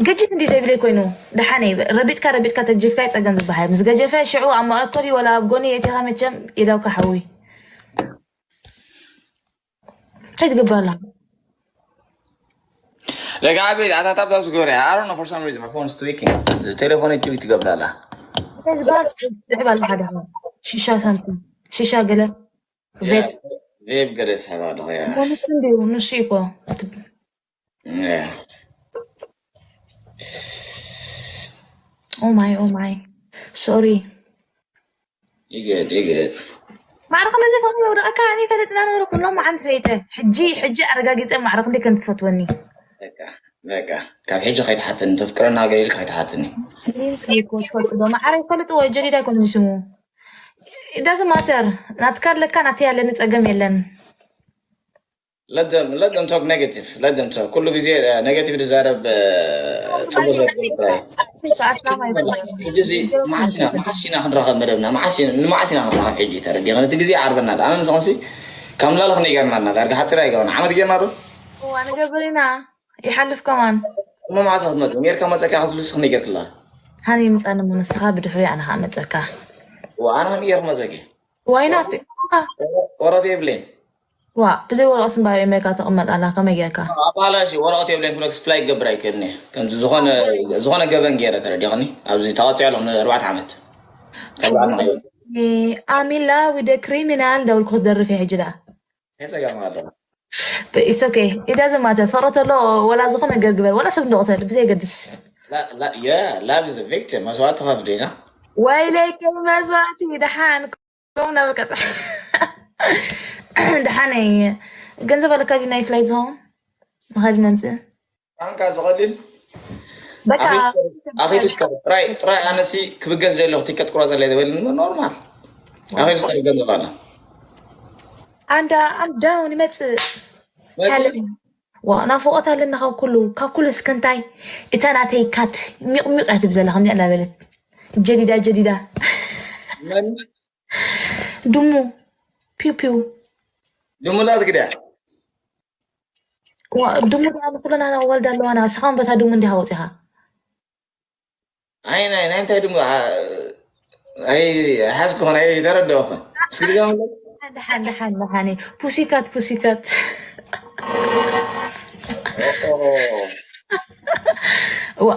ገጅፍ እንዲ ዘይብለይ ኮይኑ ደሓነይ ረቢጥካ ረቢጥካ ተግጅፍካ ይፀገም ዝበሃል ምስ ገጀፈ ሽዑ ኣብ መእከሊ ወላ ኣብ ጎኒ የቲኻ መቸም የዳውካ ሓዊ እንታይ ትገብር ኣላ ለጋቤት ኣታታብዛ ዝገበረ ኣሮ ነው for some reason my phone is tweaking ቴሌፎን ትዊት ትገብር ኣላ ዝሕብ ኣላ ሓደ ሽሻ ሳምቲንግ ሽሻ ገለ ቬብ ገለ ዝሕብ ኣለኹ ንሱ እንዲዩ ንሱ እኮ ኦማይ ኦማይ ሶሪ ይገድ ይገድ ማዕረ ከመዚ ፈቅዶ ወደቀካ እኔ ፈለጥና ነበረ ኩሎም መዓንት ፈይጠ ሕጂ ሕጂ ኣረጋጊፀ ማዕረ ክንደይ ከም ትፈትወኒ በቃ ካብ ሕጂ ከይትሓተኒ ተፍቅረና ገር ኢልካ ከይትሓተኒ ትፈልጥዶ ማዕረ ይፈልጥዎ ጀዲዳ ይኮኑ ስሙ ዳዝ ማተር ናትካ ኣለካ ናተይ ኣለኒ ፀገም የለን let them let them talk negative let them talk ኩሉ ግዜ negative ዝዛረብ ፅቡቅ ዘ ሕጂ እዚ መዓስ ኢና መዓስ ኢና ክንራኸብ መደብና መዓስ ኢና ንመዓስ ኢና ክንራኸብ ሕጂ ተረዲኸ ነቲ ግዜ ዓርበና ኣነ ንስኸንሲ ካብ ላለ ክንገርና ዳርጋ ሓፂር ኣይገባና ዓመት ጌርና ዶ እዋ ንገብር ኢና ይሓልፍ ከማን እሞ መዓስ ክትመፅእ ሜርካ መፀካ ክትብልስ ክንገርክላ ሃኒ ምፃን እሞ ንስኻ ብድሕሪ ኣነ ከዓ መፀካ ኣነ ከም ጌር ክመፀኪ ዋይናት ወረቀት የብለይን ዋ ብዘይ ወረቀት ስምባር ሜርካ ተቕመጥ ኣላ ከመይ ጌርካ ኣባላሽ ወረቀት የብለይን ክብለክስ ፍላይ ክገብር ኣይክእልን እየ ከምዚ ዝኾነ ዝኾነ ገበን ገይረ ተረዲኸኒ ኣብዚ ተቐፂዐ ኣለኹ ንኣርባዕተ ዓመት ካብ በዓል መቐለ ኣሚላ ዊደ ክሪሚናል ደብል ክትደርፍ እየ ሕጂ ዳ ከይፀገም ኣለኹ ኢትስ ኦኬ ኢዳዘ ማተ ፈቅሮ ተሎ ወላ ዝኾነ ነገር ግበር ወላ ሰብ ንቆተል ብዘይ ገድስ ላቭ ኢዝ ቪክቲም መስዋዕቲ ትኸፍል ኢና ወይለይ ከም መስዋዕቲ ደሓን ከምኡ እናበልካ ደሓነይ ገንዘብ ኣለካ ድዩ ናይ ፍላይት ዝኸውን ንኸዲ መምፅእ ኣንካ ዝቐሊል በቃ ኣኺሉ ስተር ጥራይ ጥራይ ኣነሲ ክብገስ ዘለኹ ቲከት ቁረፀለይ ዝበልኒ ኖርማል ኣኺሉ ስተር ገንዘብ ኣለ ኣንዳ ኣም ዳውን ይመፅእ ዋ ናፍቆት ኣለና ካብ ኩሉ ካብ ኩሉ እስከ እንታይ እታ ናተይ ካት ሚቕሚቕ እያ ትብል ዘላ ከምዚኣ እናበለት ጀዲዳ ጀዲዳ ድሙ ፒው ፒው ድሙ እንዳትግድያ ድሙ ደኣ ንኩለና ወልዳ ኣለዋና እስኻ በታ ድሙ እንዲኻ ወፂኻ ኣይ ናይ ናይ እንታይ ድሙ ኣይ ሓዝኩ ኾን ኣይ ተረዳኹን እስክሪጋም ደሓን ደሓን ደሓን ፑሲካት ፑሲካት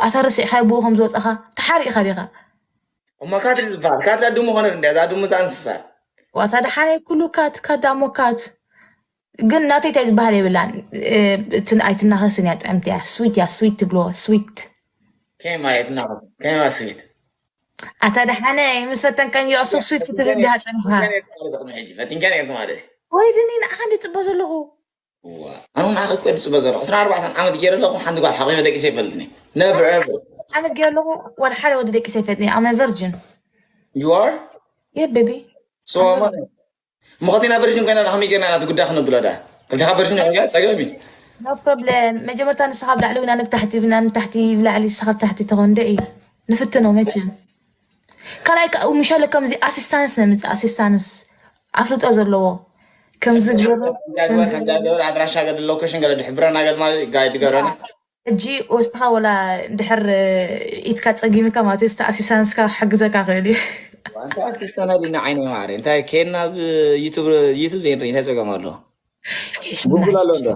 ኣታ ረሲዕካ ብኡ ከም ዝወፃኻ ተሓሪእካ ዲኻ እሞ ካት ዝበሃል ካት ድሙ ኾነ እንዲ እዛ ድሙ እዛ እንስሳ ዋታ ደሓነይ ኩሉ ካት ካት ዳሞ ካት ግን ናተይ እንታይ ዝበሃል የብላን ኣይትናኸስን እያ ጥዕምቲ እያ ስዊት እያ ስዊት ትብልዎ ስዊት ከማ የትናኸስ ከማ ስዊት ኣታ ደሓነ ምስ ፈተንካን ዮሱ ስዊት ክትብል እንዲሃ ፀኒኻ ፈቲንካ ነርኩ ማለት ወሪድኒ ንዓኻ እንድፅበ ዘለኹ ኣነ ንዓኺ እኮ ድፅበ ዘለኹ ዕስራን ኣርባዕተን ዓመት ገይረ ኣለኹ ሓንቲ ጓል ሓቂፈ ደቂሰ ይፈልጥኒ ነቨር ኤቨር ዓመት ገይረ ኣለኹ ዋላ ሓደ ወዲ ደቂሰ ይፈልጥኒ ኣመ ቨርጅን you are የት ቤቢ so እሞ ከቲና ቨርጅን ኮይና ከመይ ገይርና ኢና እቲ ጉዳይ ክነብሎ ዳ ክልቲኻ ቨርጅን ይሕጋ ፀገም እዩ no problem መጀመርታ ንስኻ ብላዕሊ ናንብ ታሕቲ ናንብ ታሕቲ ብላዕሊ ንስኻ ታሕቲ ተኾን ደ እዩ ንፍትኖ መቸም ካልኣይ ከዓ ምሻለ ከምዚ ኣሲስታንስ ነምፅእ ኣሲስታንስ ኣፍልጦ ዘለዎ ከምዚ ገበር ኣድራሻ ገለ ሎኬሽን ገለ ድሕብረና ገለ ማለት ጋይድ ገረና ሕጂ ወስኻ ወላ ድሕር ኢትካ ፀጊምካ ማለት እዩ ተኣሲሳንስካ ክሕግዘካ ክእል እዩ ኣንተ ኣሲስተና ዲና ዓይነ ማዕረ እንታይ ከና ብ ዩቱብ ዩቱብ ዘይንርኢ እንታይ ፀገም ኣለዎ ጉጉል ኣሎ እንዶ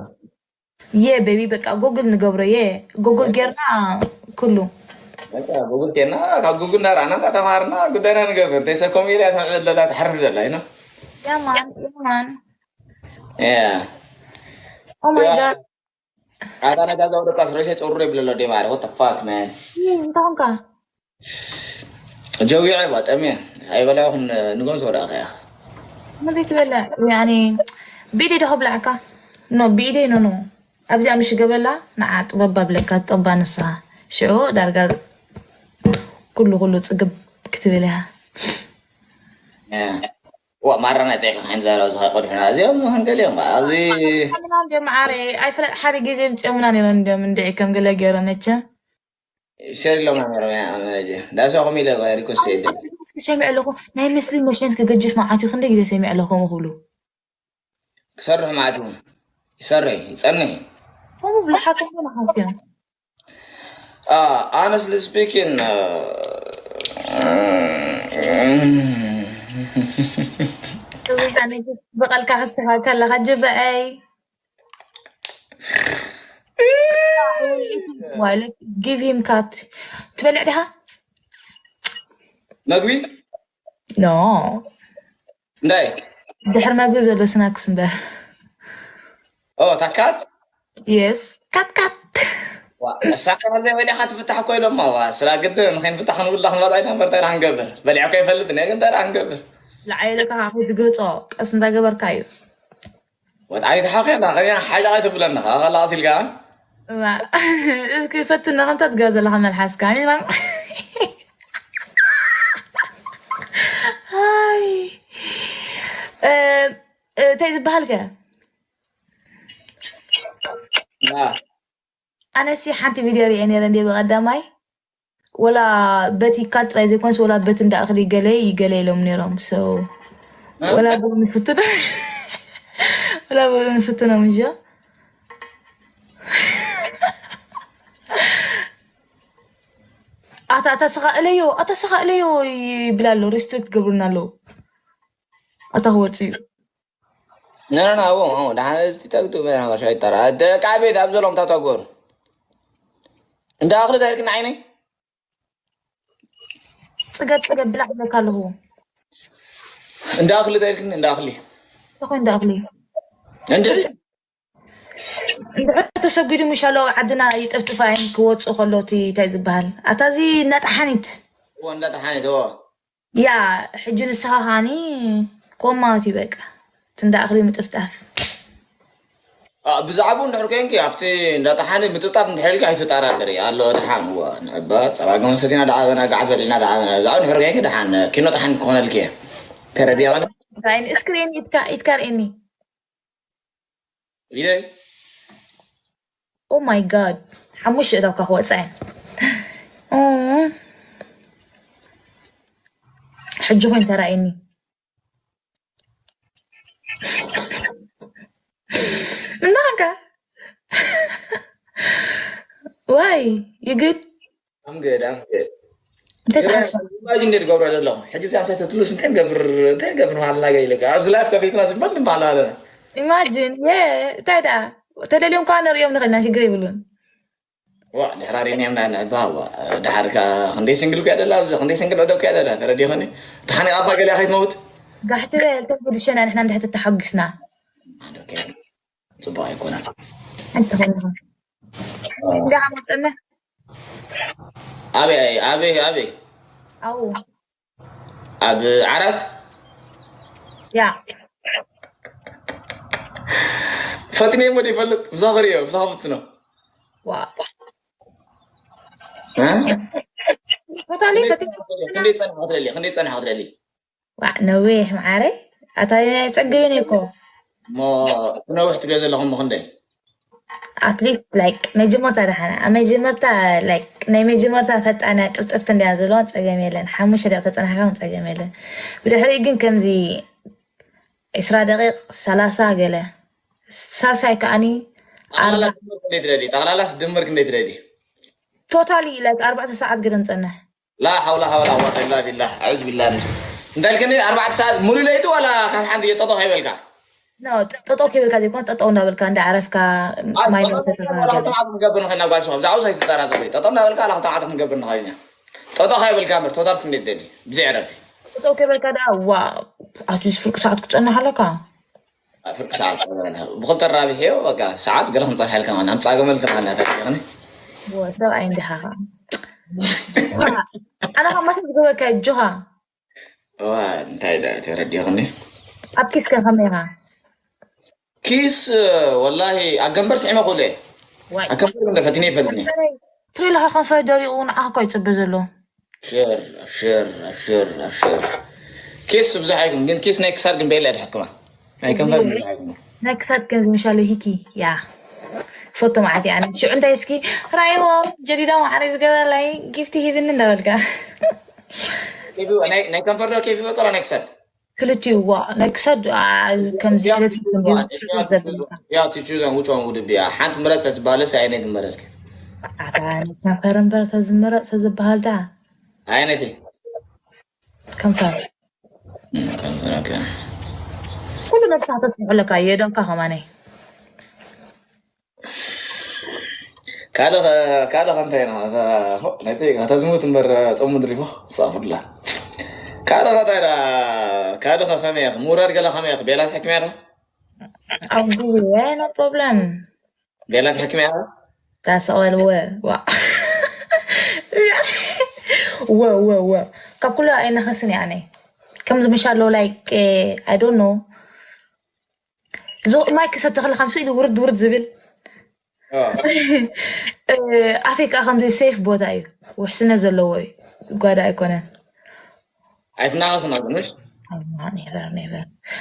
የ ቤቢ በቃ ጉግል ንገብሮ የ ጉግል ጌርና ኩሉ በቃ ጉግል ኬና ካብ ጉግል እናረኣና እናተማሃርና ጉዳይና ንገብር እንታይ ሰብ ኮሜድያ ተዕብል ደላ ተሕርፍ ደላ ይኖ ያማን ያማን Yeah. Oh my god ኣታ ነጋ ዘውደቃ ስረሸ ጸሩ ይብለሎ ደማረ what the fuck man እንታንካ ጀዊዐ ባጠምየ ኣይበላኹን ንጎን ዝወዳእካ ኢኻ መዘይ ትበለ ያኒ ብኢደይ ዶ ከብላዕካ ኖ ብኢደይ ኖ ኖ ኣብዚኣ ምሽ ገበላ ንዓ ጥበባ ብለካ ጥበባ ንስኻ ሽዑ ዳርጋ ኩሉ ኩሉ ፅግብ ክትብል እያ ዋ ማራ ናይ ፀይቂ ካይን ዘረባ ዝኸ ቅድሕና እዚኦም ሃንገል እዮም ኣብዚ ምና እንዲኦም ዓረ ኣይፈለጥ ሓደ ግዜ ምፅኦምና ነይሮም እንዲኦም እንድዒ ከም ገለ ገይሮም መቸም ሸር ኢሎም ነይሮም ዳሳኹም ኢለ ሪኩስት የለ እስኪ ሰሚዐ ኣለኹ ናይ ምስሊም መሽነት ክገጅፍ መዓት እዩ ክንደይ ግዜ ሰሚዐ ኣለኹ ከምኡ ክብሉ ክሰርሕ ማለት እዩ ይሰርሕ ይፀንሕ ከምኡ ብልሓቶም ግን ሓስዮም Uh, honestly speaking, uh, ብቐልካ ክስኻ ከለኻ ጅበዐይ give him cut ትበልዕ ዲኻ? መግቢ no እንታይ ድሕር መግቢ ዘሎ ስናክስ እምበር ኦ ታካት yes cut cut እሳካ ከዘይ ወዲኻ ትፍታሕ እኮ ኢሎማ ዋ ስራ ግድን ንኸይንፍታሕ ክንብላ ክንበልዓ ኢና እምበር እንታይ ደኣ ክንገብር በሊዐ እኮ ይፈልጥ እኔ ግን እንታይ ደኣ ክንገብር ዝዓየለካ ከዓ ከይትግህፆ ቀስ እንዳገበርካ እዩ ወድዓይ ተሓኺ እንዳ ከዚያ ሓይዳ ኣይትብለና ከላቕስ ኢልካ እስኪ ፈትና ከምታ ትገባ ዘለካ መልሓስካ እንታይ ዝበሃል ከ ኣነሲ ሓንቲ ቪድዮ ሪኤ ነረ እንደ ብቐዳማይ ወላ በቲ ካል ጥራይ ዘይኮንስ ወላ በቲ እንዳ እኽሊ ገለ ይገለ ኢሎም ነሮም so ወላ ብኡ ንፍትን ወላ ብኡ ንፍትኖም እንጂ ኣታ ኣታ ስኻ እለዮ ኣታ ስኻ እለዮ ይብላ ኣሎ ሪስትሪክት ገብሩና ኣለዉ ኣታ ክወፅእ እዩ ነረና ኣቦ ደሓን እዚ ተግቱ መናፈሻ ይጠራ ደቂ ቤት ኣብ ዘሎም ታተጎር እንዳ ኣኽሊ ተልክን ዓይነይ ፅገብ ፅገብ ብላዕ ብለካ ኣለኹ እንዳ ኣኽሊ ተልክን እንዳ ኣኽሊ ተኾይ እንዳ ኣኽሊ እንጂ እንድሕር ተሰጊዱ ምሻሎ ዓድና ይጥፍጥፍ ኣይን ክወፅእ ከሎ እቲ እንታይ ዝበሃል ኣታ እዚ እናጠሓኒት እዎ እንዳ ጠሓኒት ያ ሕጂ ንስኻ ከዓኒ ኮማት እዩ በቃ እቲ እንዳ እኽሊ ምጥፍጣፍ ብዛዕባኡ እንድሕር ኮይንኪ ኣብቲ እንዳ ጠሓኒ ምጥፍጣፍ እንድሕር ኢልኪ ኣይትጠራጠሪ ኣሎ ደሓን እዋ ንዕባ ፀባ ገመን ሰቲና ደዓበና ገዓት በሊዕና ደዓበና ብዛዕባ እንድሕር ኮይንኪ ደሓን ኪኖ ጠሓኒ ክኾነልኪ እየ ተረዲያኒ እስክሪን ኢትካ ርእኒ ኢለይ Oh my god ሓሙሽተ እዳውካ ክወፃ እየን ሕጂ ኮይን ተራእየኒ እናካ ዋይ ይግድ ኣምገድ ኣምገድ ኢማጂን እንደ ትገብሮ ዘለኹ ሕጂ ብዛም ሳይ ተትሉስ እንታይ ንገብር እንታይ ንገብር መሃልና ገ ኢለካ ኣብዚ ላይፍ ከፊትና ዝበል ንበሃል ኣለና ኢማጂን እንታይ ደኣ ተደልዮም ከ ነርእዮም ንኽእልና ሽግር ይብሉን ዋ ድሕራሪን እዮም ናይ ንዕባ ዋ ድሓር ከ ክንደይ ሲንግል ከ ደላ ኣብዚ ክንደይ ሲንግል ዕደብ ከ ደላ ተረዲኸኒ ተሓኒቓ እባ ገሊኣ ከይትመውት ጋሕቲ በል ተጉድሸና ንሕና እንድሕር ተተሓጒስና ጽቡቕ ኣይኮነን ኣይተኾነ እንዲኻ መፀና ኣበይ ኣበይ ኣበይ ኣው ኣብ ዓራት ያ ፈትነ ሞ ይፈልጥ ብዛኸር እዮ ብዛኸ ፍትኖ ዋ ቶታሊ ፈትነ ክንደይ ጸንሐ ክትደሊ ክንደይ ጸንሐ ክትደሊ ዋ ነዊሕ መዓረ ኣታ ጸግብን እኮ እሞ ክነውሕ ትብልዮ ዘለኹም ምኽንደይ ኣትሊስት ላይክ መጀመርታ ደሓና ኣብ መጀመርታ ላይክ ናይ መጀመርታ ፈጣና ቅልጥፍቲ እንዲያ ዘለዋ ፀገም የለን ሓሙሽተ ደቂ ተፀናሕካ እውን ፀገም የለን ብድሕሪኡ ግን ከምዚ ዕስራ ደቂቅ ሰላሳ ገለ ሳልሳይ ከዓኒ ጠቕላላ ድምር ክንደይ ትደሊ ጠቕላላስ ድምር ክንደይ ትደሊ ቶታሊ ላይክ ኣርባዕተ ሰዓት ገለ ንፀንሕ ላ ሓውላ ሓውላ ቁወተ ኢላ ቢላህ ኣዑዝ ቢላህ እንታይ ልከኒ ኣርባዕተ ሰዓት ሙሉ ለይቲ ዋላ ካብ ሓንቲ ጠጦ ከይበልካ ጠጠው ከይበልካ ዘይኮነ ጠጠው እንዳበልካ እንዳዓረፍካ ማይ ናሰተካ ክንገብር ንኽእል ጓል ሸኾ ብዛዕባ ሳይትጠራጠሪ ጠጠው እንዳበልካ ላ ተባዕተ ክንገብር ንኽእል ኢና ጠጠው ከይበልካ ምር ቶታል ስንዴት ደሊ ብዘይ ዕረፍቲ ጠጠው ከይበልካ ደኣ ዋ ኣትሊስት ፍርቂ ሰዓት ክፀንሕ ኣለካ ፍርቂ ሰዓት ብክልተ ራቢሕዮ በቃ ሰዓት ገለ ክንፀንሐልካ ማለት ኣምፃገመልካ ማለት ኣተሪኒ ሰብኣይ እንዲኻ ኣነ ካብ ማሰብ ዝገበርካ እጆኻ እንታይ ዳ ተረዲኽኒ ኣብ ኪስከ ከመይ ኢኻ ኪስ ወላሂ ኣገንበር ስዒመ ኩለ ኣከንበር ግን ፈትኒ ይፈልጥኒ ትሪ ለኻ ከንፈር ደሪቑ ንዓኻ እኮ ይፅበ ዘሎ ሽር ሽር ሽር ሽር ኪስ ብዙሕ ኣይኩም ግን ኪስ ናይ ክሳድ ግን በየለ ድሕክማ ናይ ከንፈር ብዙሕ ኣይኩም ናይ ክሳድ ከም ዝምሻለ ሂኪ ያ ፈቶ መዓት እያ ሽዑ እንታይ እስኪ ራይዎ ጀዲዳ ማዕረ ዝገበረላይ ጊፍቲ ሂብኒ እንዳበልካ ናይ ከንፈር ዶ ኬፍ ይበቀላ ናይ ክሳድ ክልቲኡ ዋ ናይ ክሳድ ከምዚ ያ ትቹዘን ውጭ ውን ውድብ እያ ሓንቲ ምረፅ ተትባለስ ኣይነት መረፅኪ ኣታ ከንፈር እምበር ተዝምረፅ ተዝበሃል ዳ ኣይነቲ ከንፈር ኩሉ ነብሳ ተስምዑ ኣለካ የደምካ ከማነይ ካልእ ካልእ ከንታይ ኢና ነቲ ከተዝሙት እምበር ጾሙ ድሪፎ ሳፍላ ካልእ ከታይ ካልእ ከመይ ምውራድ ገለ ከመይ ቤላት ሕክምያ ኣጉ no problem ቤላት ሕክምያ ዳስቐበል ወ ዋ ወ ወ ወ ካብ ኩሉ ኣይነኸስን እያ ኣነ ከምዚ ምሻሎ like I don't know ዞ ማይ ክሰተ ከለካ ምስ ኢሉ ውርድ ውርድ ዝብል ኣፌ ከዓ ከምዚ safe ቦታ እዩ ውሕስነት ዘለዎ እዩ ጓዳ ኣይኮነን ኣይትናቀስና ምሽ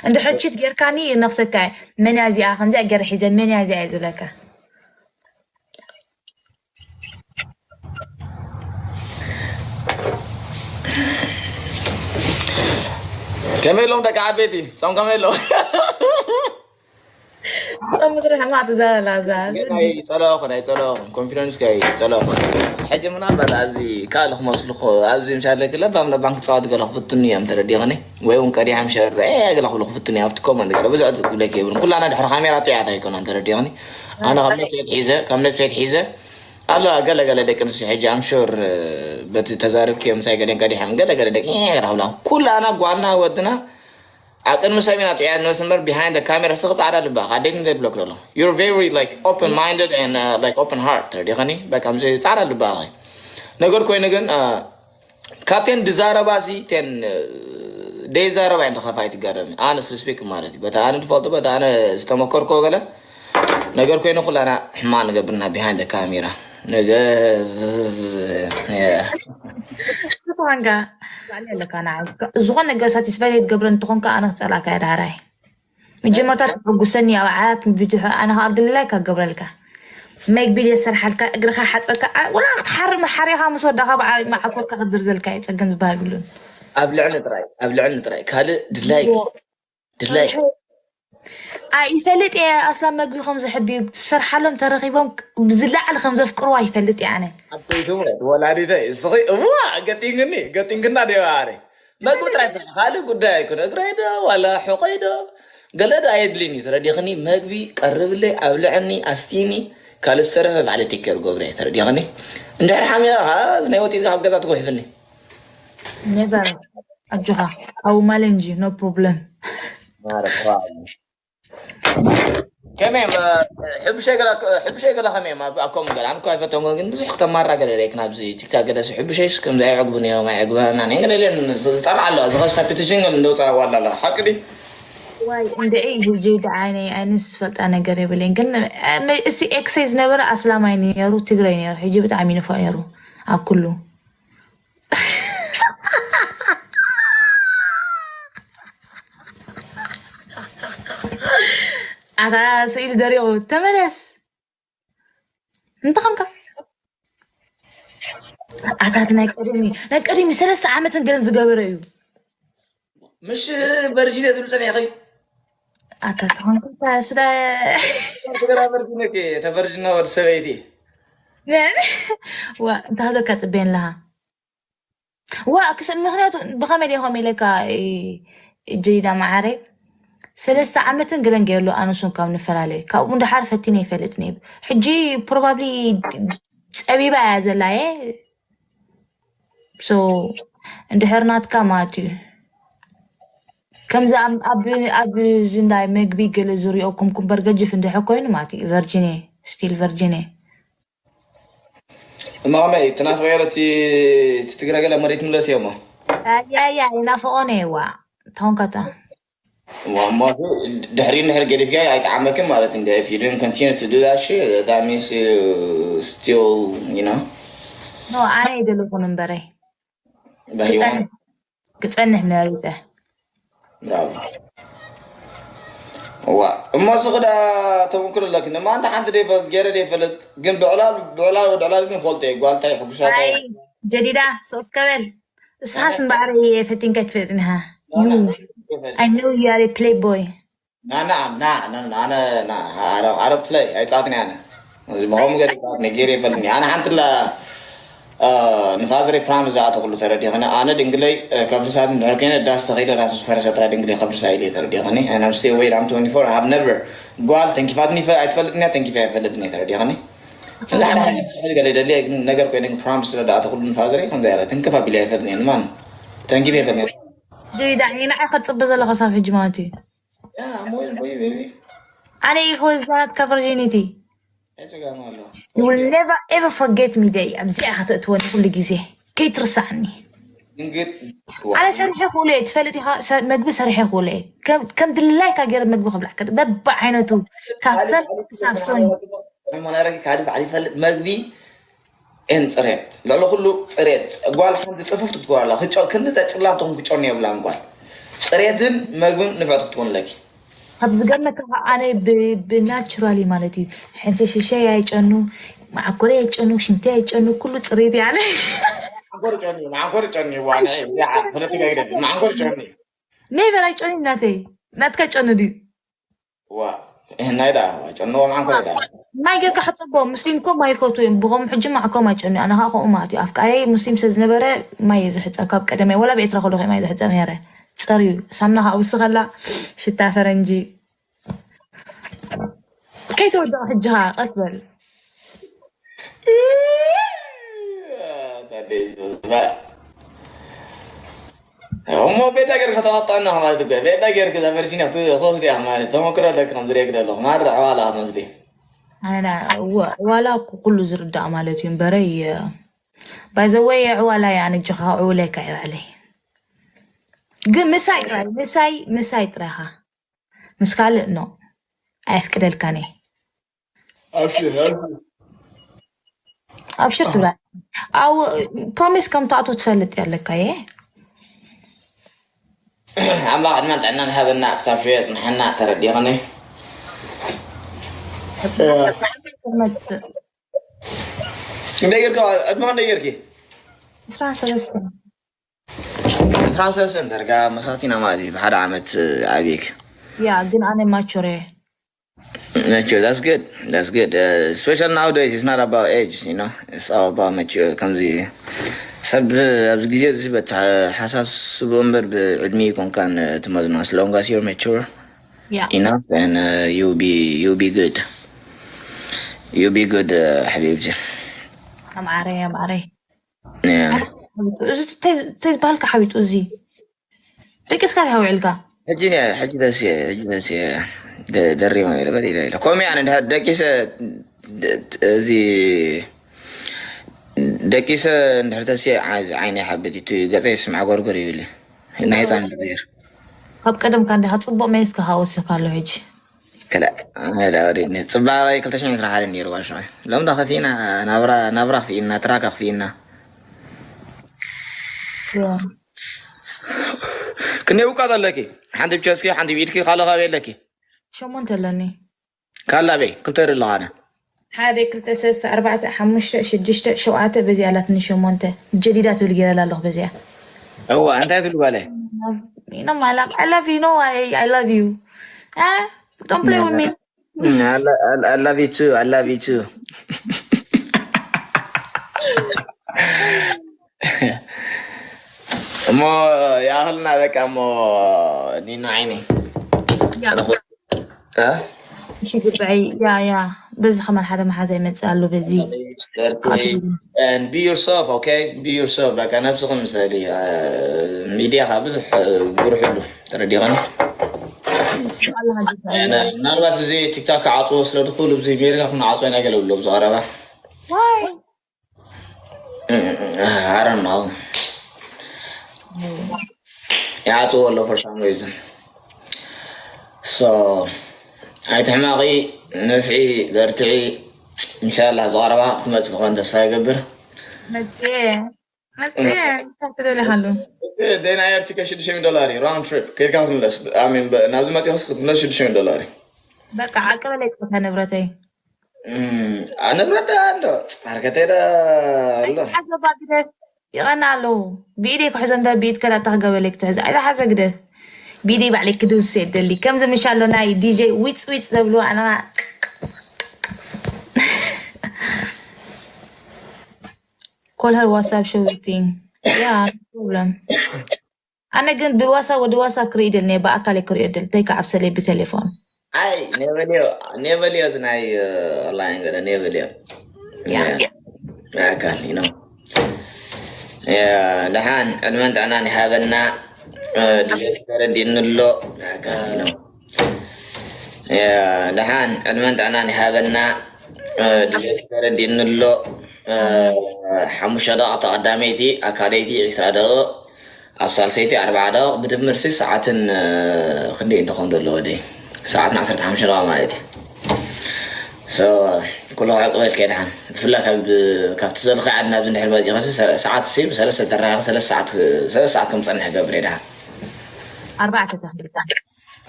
እንድሕር ቺት ጌርካኒ ይነክሰካ መን እያ እዚኣ ከምዚኣ ገይረ ሒዘ መን እያ እዚኣ እየ ዝብለካ ከመይ ኣለዎም ደቂ ዓበይቲ ጾም ከመይ ኣለዎም ጾም ምድሪ ሕማቅ ትዛረብ ኣዛ ኣይፀለኹን ኣይፀለኹን ኮንፊደንስ ከ ኣይፀለኹን ሕጂ ምናልባት ኣብዚ ካልእ ክመስልኹ ኣብዚ ምሻለ ለባም ለባም ክፃወት ገለ ክፍትኑ እዮም ተረዲኽኒ ወይ እውን ቀዲሖም ሸረ ገለ ክብሉ ክፍትኑ እዮም ኣብቲ ኮመንት ገለ ብዙሕ ዝብለክ የብሉን ኩላና ድሕሪ ካሜራ ጥያት ኣይኮነን ተረዲኽኒ ኣነ ካብ ነብሰይ ሒዘ ካብ ነብሰይ ሒዘ ኣሎ ገለ ገለ ደቂ ኣንስትዮ ሕጂ ኣምሹር በቲ ተዛርብክዮ ምሳይ ገለን ቀዲሖም ገለ ገለ ደቂ ክብላ ኩላና ጓልና ወድና ኣብ ቅድሚ ሰብ ኢና ጥዑያት ንበስ እምበር behind ካሜራ ስኺ ፃዕዳ ልባኻ ኣዴት እንታይ ብለክ ዘሎ you're very like open minded and uh, like open heart ተረዲኸኒ በቃ ምስ ፃዕዳ ልባኻ ነገር ኮይኑ ግን uh, ካብተን ድዛረባ ሲ ተን ደይዛረባ እየን ተኸፋይ ትገረሚ honestly speak ማለት እዩ በታ ኣነ ትፈልጡ በታ ኣነ ዝተመከርኮ ገለ ነገር ኮይኑ ኩላና ሕማቅ ንገብርና behind ካሜራ ነገ ትኾንካ ኣለካ ንዓይ ዝኾነ ነገር ሳቲስፋይ ትገብረ እንትኾንካ ኣነ ክፀላእካ እየ ዳሕራይ መጀመርታ ተሐጉሰኒ ኣብ ዓራት ቪድዮ ኣነ ከዓ ድልላይ ከገብረልካ መግቢ የሰርሓልካ እግርካ ሓፅበካ ወላ ክትሓርም ሓሪኻ ምስ ወዳካ በዓል መዓኮርካ ክድርዘልካ እዩ ፀገም ዝበሃል ብሉን ኣብ ልዕሊ ጥራይ ኣብ ልዕሊ ጥራይ ካልእ ድላይ ድላይ ይፈልጥ እየ ኣስላ መግቢ ከም ዘሕብዩ ትሰርሓሎም ተረኪቦም ዝለዓል ከም ዘፍቅርዋ ይፈልጥ እየ ኣነ ወላዲተይ እስኺ እዋ ገጢንግኒ ገጢንግና ዲባሪ መግቢ ጥራይ ስራሕ ካልእ ጉዳይ ኣይኮነ እግረይ ዶ ዋላ ሕቆይ ዶ ገለ ዶ ኣየድልኒ ተረዲኽኒ መግቢ ቀርብለይ ኣብልዐኒ ኣስቲኒ ካልእ ዝተረፈ ባዕለ ቴከር ገብረ ተረዲኽኒ እንድሕር ሓሚኻ ናይ ወጢትካ ኣብ ገዛ ትጉሕፍኒ ነበር ኣጆኻ ኣው ማለ እንጂ no problem ከመይ ሕብሸይ ገላ ከመይ ኣብ ኮም ገላ ኣንኳ ኣይፈተንኮ ግን ብዙሕ ክተማራ ገለ ሬክ ናብዚ ቲክታክ ገለ ሕብሸይስ ከምዚ ኣይዕግቡን እዮም ኣይዕግበና ገለ ዝጠርዓ ኣለዋ ዝኸሳ ፒቲሽን ገለ እንደውፃ ዋላ ኣለዋ ሓቂ ድዩ ዋይ እንድዒ ህጂ ደዓይነይ ኣነስ ዝፈልጣ ነገር የብለይን ግን እቲ ኤክሰይ ዝነበረ ኣስላማይ ነይሩ ትግራይ ነይሩ ሕጂ ብጣዕሚ ንፉዕ ነይሩ ኣብ ኩሉ ኣታ ስኢል ደሪቑ ተመለስ እንተኸንካ ኣታት ናይ ቀደሚ ናይ ቀደሚ ሰለስተ ዓመትን ገለን ዝገበረ እዩ ምሽ ቨርጂን ዝብል ፀኒሕኺ ኣታ ተኾንካ ስለ ትግራ ቨርጂን እኮ ተቨርጂና ወዲ ሰበይቲ ዋ እንታይ ክብለካ ፅበየን ኣለኻ ዋ ክስ ምክንያቱ ብኸመይ ዲኹም ኢለካ ጀዲዳ መዓረይ ሰለስተ ዓመትን ገለን ገይርሉ ኣነሱን ካብ ንፈላለ ካብኡ እንዳሓር ፈቲነ ይፈልጥ ነይብ ሕጂ ፕሮባብሊ ፀቢባ እያ ዘላየ እንድሕር ናትካ ማለት እዩ ከምዚ ኣብዚ ናይ መግቢ ገለ ዝሪኦ ኩምኩምበር ገጅፍ እንድሕር ኮይኑ ማለት እዩ ቨርጂኔ ስቲል ቨርጂኔ እማመይ ትናፍቀ ቲ ትግረ ገለ መሬት ምለስ እዮሞ ያያ ይናፍቆነ ይዋ ታሁንካታ ዋሞ ድሕሪ እንድሕር ገዲፍካ ኣይጠዓመክን ማለት እንደ if you didn't continue to do that shit that means you still you know no ኣነ ይደለኹን እምበረይ ክፀንሕ መሪፀ እዋ እሞ ስኽ ዳ ተምክር ኣለክ ንማ እንደ ሓንቲ ደይፈልጥ ገይረ ደይፈልጥ ግን ብዕላል ብዕላል ወድዕላል ግን ፈልጦ እዩ ጓልታይ ሕጉሳታይ ጀዲዳ ሶስ ከበል እስሓስ እምበኣር ፈቲንካ ትፈልጥ ንሃ I know you are a playboy ናና ና ኣነ ኣረ play ኣይፃትኒ ኣነ እዚ ብኸምኡ ገለ ሰባት ነጊረ ይፈልኒ። ኣነ ሓንቲ ላ ንፋዘረይ ፕራምስ ዝኣተኹሉ ተረዲኸኒ። ኣነ ድንግለይ ከፍርሳት እንድሕር ኮይነ ዳስ ተኸይለ ራሱ ዝፈረሰ ጥራይ ድንግለይ ከፍርሳ ኢለ ተረዲኸኒ። And I'm still wait, I'm twenty-four, I have never ጓል ተንኪፋትኒ ይፈ- ኣይትፈልጥን እያ፣ ተንኪፋ ኣይፈልጥን እየ ተረዲኸኒ። እንዳ ሓደ ሓደ ስሕል ገለ ደልየ ግን ነገር ኮይነ ግን ፕራምስ ስለ ዝኣተኹሉ ንፋዘረይ ከም ዘይኣለ ትንክፍ ኣቢለ ኣይፈልጥን እየ። ንማን ተንኪፈ ኣይፈልጥን እየ። ጀይዳ ንዓይ ከጽበ ዘለኻ ሳብ ሕጂ ማለት እዩ። Yeah, I'm waiting for you, baby. ኣነ ይኸወዛት ከቨርጂኒቲ ኣይጸጋም ኣሎ። You will never ever forget me day ኣብዚኣ ከተእትወኒ ኩሉ ግዜ ከይትርሳዕኒ። ድንግል ኣነ ሰሪሐ ክውለ እየ ትፈልጥ ኢኻ። ሰ- መግቢ ሰሪሐ ክውለ እየ። ከም- ከም ድላይካ ገይረ መግቢ ከብላዕ ከ በባ ዓይነቱ ካብ ሰን ክሳብ ሶኒ። መናረኪ ካልእ ባዕሉ ይፈልጥ መግቢ ን ፅሬት ልዕሊ ኩሉ ፅሬት። ጓል ሓንቲ ፅፍፍቲ ክትኮን ኣላ ክጨ ክንዲ ዘጭላም ትኹን ክጨኑ የብላን ጓል። ፅሬትን መግብን ንፍዕቲ ክትኮን ኣለኪ። ካብ ዝገርመካ ከዓ ኣነ ብ- ብናቹራሊ ማለት እዩ። ሕንቲ ሽሸይ ኣይጨኑ፣ መዓኮሪ ኣይጨኑ፣ ሽንቲ ኣይጨኑ፣ ኩሉ ፅሬት ያለ ማንኮር ጨኒ ማንኮር ጨኒ ዋና ያ ፈለቲ ጋግደ ማንኮር ጨኒ ነይበር ኣይጨኑ ናተይ ናትካ ጨኑ ድዩ? ዋ ናይ ዳ ጨንዎ ማንኮር ዳ ማይ ጌርካ ሕፀቦ። ሙስሊም እኮ ማይ ይፈትዉ እዮም። ብኸም ሕጂ ማዕኮም ኣይጨኑ። ኣነ ከዓ ከምኡ ማለት እዩ። ኣፍቃሪ ሙስሊም ስለ ዝነበረ ማይ እየ ዝሕፀብ ካብ ቀደመይ። ወላ ብኤርትራ ከለኹ ማይ ዝሕፀብ ነይረ። ፀርዩ ሳምና ከዓ ውስኸላ ሽታ ፈረንጂ ከይተወደቐ ሕጂ ከዓ ቀስ በል። እሞ ቤዳ ጌርክ ከተዋጣና ማለት እኮ ቤዳ ጌርክ እዛ ቨርጂኒያ ክትወስድ ኢኻ ማለት ተመክሮ ኣለክ ከም ዝሪእክ ዘለኹ ማራ ዕዋላ ክትወስዲ ኣነ እወ ዕዋላ እኮ ኩሉ ዝርዳእ ማለት እዩ እምበረይ ባይዘወይ ዕዋላ እያ ኣነ ጆኻ ዕውለካ ይባዕለይ ግን ምሳይ ጥራይ ምሳይ ምሳይ ጥራይኻ ምስ ካልእ ኖ ኣየፍቅደልካን እየ ኣብሽር ትብላ ኣብ ፕሮሚስ ከም ትኣቱ ትፈልጥ ያለካ እየ ኣምላኽ ዕድመን ጥዕናን ሃበና ክሳብ ሽዑ የፅንሐና ተረዲኸኒ ትመፅእ እንደይ ጌርካ ዕድመ እንደይ ጌርኪ ዕስራ ሰለስተ ዕስራ ሰለስተ ደርጋ መሳቲና ማለት እዩ ብሓደ ዓመት ኣብየክ ያ ግን ኣነ ማቹር እየ Mature, that's good. That's good. Uh, especially nowadays, it's not about age, you know. It's all about mature. ከምዚ ሰብ ኣብዚ ግዜ እዚ በተሓሳስቡ እምበር ብዕድሚ ይኮንካን ትመዝኖ። As long as you're mature ያ enough and uh, you'll be you'll be good. You'll be good, uh, حبيبتي. ኣምዓረይ ኣምዓረይ Yeah. እዚ እንታይ ዝበሃልካ ሓዊጡ እዚ ደቂስካ ዲኻ ውዒልካ ሕጂ ነ- ሕጂ ደስ እየ፣ ሕጂ ደስ እየ። ደ- ደሪበ ኢለ በል ኢለ ኢለ። ከምኡ ኣነ እንድሕር ደቂሰ ደ- እዚ ደቂሰ እንድሕር ተስየ ዓይ- ዓይነ ይሓብጥ እዩ፣ እቲ ገፀ ይስማዕ ጎርጎር ይብል እዩ። ናይ ህፃን ገይር ካብ ቀደምካ እንዲኻ ፅቡቅ መይስካ ከዓ ወሲካ ኣሎ ሕጂ ክለ ጽባባይ ክልተ ሽሕን ዕስራን ሓደ ነይሩ ጓል ሸውዓይ። ሎም ዶ ከፊእና ናብራ ናብራ ክፍኢና ትራካ ክፍኢና ክንደይ ውቃጥ ኣለኪ? ሓንቲ ብቸስኪ ሓንቲ ብኢድኪ ካልእ ካበይ ኣለኪ? ሸሞንተ ኣለኒ ካላ ኣበይ ክልተ ሪ ኣለኻነ ሓደ ክልተ ሰለስተ ኣርባዕተ ሓሙሽተ ሽዱሽተ ሸውዓተ በዚኣ ኣላትኒ ሸሞንተ ጀዲዳ ትብል ገይረላ ኣለኹ በዚኣ እዋ እንታይ ትብል ጓለ You know, my love. I love you. You know, I, I love you. Eh? Don't play with me. I, lo- I, I love you too. I love you too. እሞ ያህልና በቃ እሞ ኒኖ ዓይኒ ያ እ? እሺ ግባይ ያ ያ በዚ ከማን ሓደ መሓዛ ይመፅእ ኣሎ በዚ And be yourself, okay? Be yourself. በቃ ነብስኹም ምሰሊ ሚድያ ካብ ብዙሕ ጉርሕሉ ተረዲኸኒ ምናልባት እዚ ቲክቶክ ክዓፅዎ ስለ ድኽእሉ እዚ ሜርካ ክንዓፅዎ ኢና ገለ ብሎ ብዝቐረባ ዋይ I don't know. ይዓፅዎ ኣሎ for some reason. So ኣይትሕማቒ፣ ንፍዒ፣ በርትዒ። ኢንሻላህ ብቐረባ ክትመፅእ ዝኾነ ተስፋ ይገብር። መፅየ መፅየ እንታይ ትደልያሉ ደና ኤርትከ ሽዱሽተ ሚእቲ ዶላር እዩ round trip ከይድካ ክትምለስ። I mean ናብዚ መፂኻስ ክትምለስ ሽዱሽተ ሚእቲ ዶላር እዩ። በቃ ዓቀበለይ ጥታ ንብረተይ ንብረት ዳ ኣሎ ኣርከተይ ዳ ኣሎ ሓሰባ ግደፍ ይቐና ኣለዉ ብኢደይ ክሕዞ እምበር ብኢድ ከዳታ ክገበለይ ክትሕዞ ኣይተ ሓሰ ግደፍ ብኢደይ ባዕለይ ክድውስ እየ ደሊ ከምዚ ምሻ ኣሎ ናይ ዲጀ ዊፅ ዊፅ ዘብልዎ ኣነና Call her WhatsApp, she will think. Yeah, no problem. ኣነ ግን ብዋሳ ወዲ ዋሳ ክርኢ ደልኒ፣ ብኣካል ክሪኦ ደል ተይካ ኣብ ሰለይ ብቴሌፎን። ኣይ ኔቨልዮ ኔቨልዮ ዝናይ ኦንላይን ገለ ኔቨልዮ ኣካል ነው። ደሓን ዕድመን ጥዕናን ይሃበና። ድሌት ተረዲእኒ ኣሎ። ኣካል ነው። ደሓን ዕድመን ጥዕናን ይሃበና። ድሌት ተረዲእኒ ኣሎ። ሓሙሽተ ደቂቕ ተቐዳመይቲ፣ ኣካለይቲ ዕስራ ደቂቕ፣ ኣብ ሳልሰይቲ ኣርባዓ ደቂቕ፣ ብድምር ሲ ሰዓትን ክንደይ እንደኾን ዘሎ ወደይ ሰዓትን ዓሰርተ ሓሙሽተ ደቂቕ ማለት እዩ። So ኩሉ ዕቅበል ከይድሓን ብፍላ ካብቲ ዘለካ ዓዲ ናብዚ እንድሕር በፂኸ ሰዓት ሲ ብሰለስተ ተራኺ ሰለስተ ሰዓት ከም ፀንሕ ገብር ይድሓን። ኣርባዕተ ተኽልታ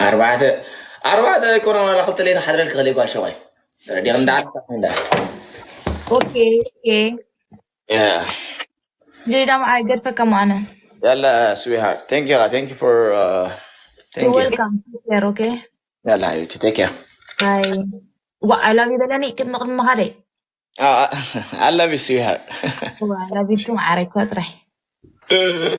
ኣርባዕተ ኣርባዕተ ኣይኮነ ዋላ ክልተ ሌት ሓድረል ክኽእል ጓል ሸቆይ ረዲቕ እንዳ ዓዲ እንዳ ኦኬ ኦኬ ሌላ መዓይ ገድፈካ ማነ ያላ ስዊሃር thank you thank you for thank you welcome care okay ያላ ዩቲ take care ባይ ዋ I love you በለኒ ቅድሚ ቅድሚ ምኻደይ I love you sweetheart I love you too ማዓረይ እኮ ጥራይ